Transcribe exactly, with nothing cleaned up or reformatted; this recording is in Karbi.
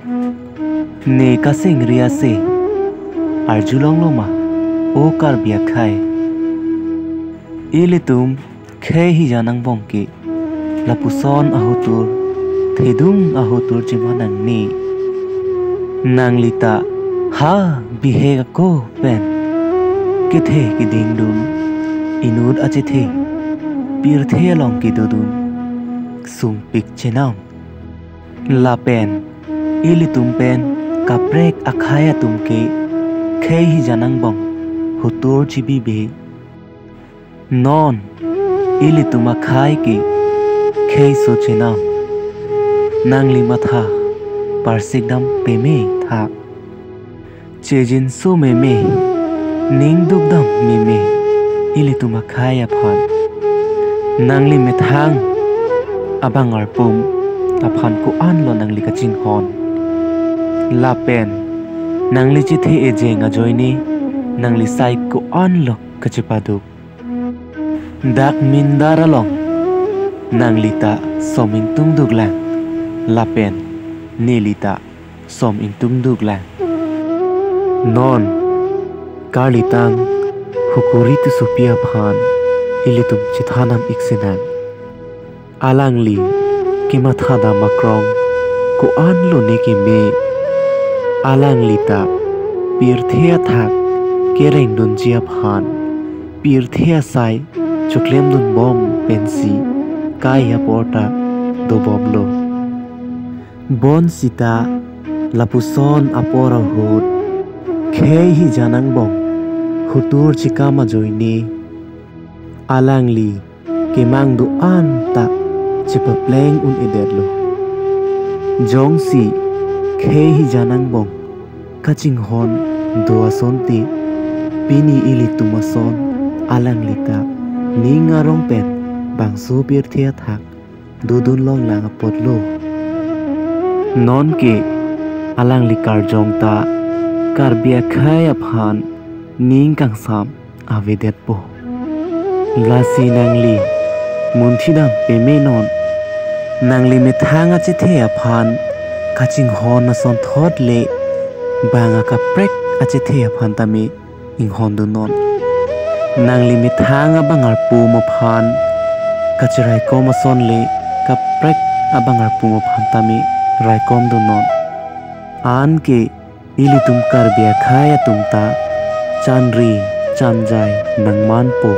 Ne kasengri ase, arjulonglo ma, O Karbi akhai. Ilitum khei hijan angbong ke lapuson ahotur, thedung ahotur chima nangne. Nangli ta ha bihek ako pen kethe kedingdun, inut achethe pirthe along kedodun sungpik chenam. Lapen ilitum pen kaprek akhai atum ke khei hijan angbong hotur chibibe. Non ilitum akhai ke kheiso chenam. Nangli matha parsikdam peme tha. Chejinso meme, ning dukdam meme, ilitum akhai aphan. Nangli methang abang arpum aphan ko-anlo nangli kachinghon. Lapen nangli chethe ejeng ajoine nangli sai ko-anlo kachepaduk. Dak mindar along nangli ta som ingtungduklang, lapen neli ta som ingtungduklang. Non karlitang Hukuri Tissopi aphan ilitum chethanam iksinang. Alangli kemathadam akrong ko-anlo ne keme. Alangli ta pirthe athak kerengdunji aphan pirthe asai choklemdunbom pensi kai apor ta dobomlo. Bonsita lapuson apor ahut khei hijan angbong hotur chikam ajoine alangli kemang do-an ta chepapleng un-edetlo. Jongsi khei hijan angbong kachinghon do asonte, pini ilitum ason alangli ta ning arong pen bangso pirthe athak dodun longlang apotlo. Nonke alangli karjong ta Karbi akhai aphan ning kangsam avedetpo. Lasi nangli munthidam peme non. Nangli methang achethe aphan kachinghon asonthot le bang akaprek achethe aphan tame inghondunnon. Nangli methang abang arpum aphan kachiraikom ason le kaprek abang arpum aphan tame raikomdunnon. Anke ilitum Karbi akhai atum ta chanri chanjai nangmanpo.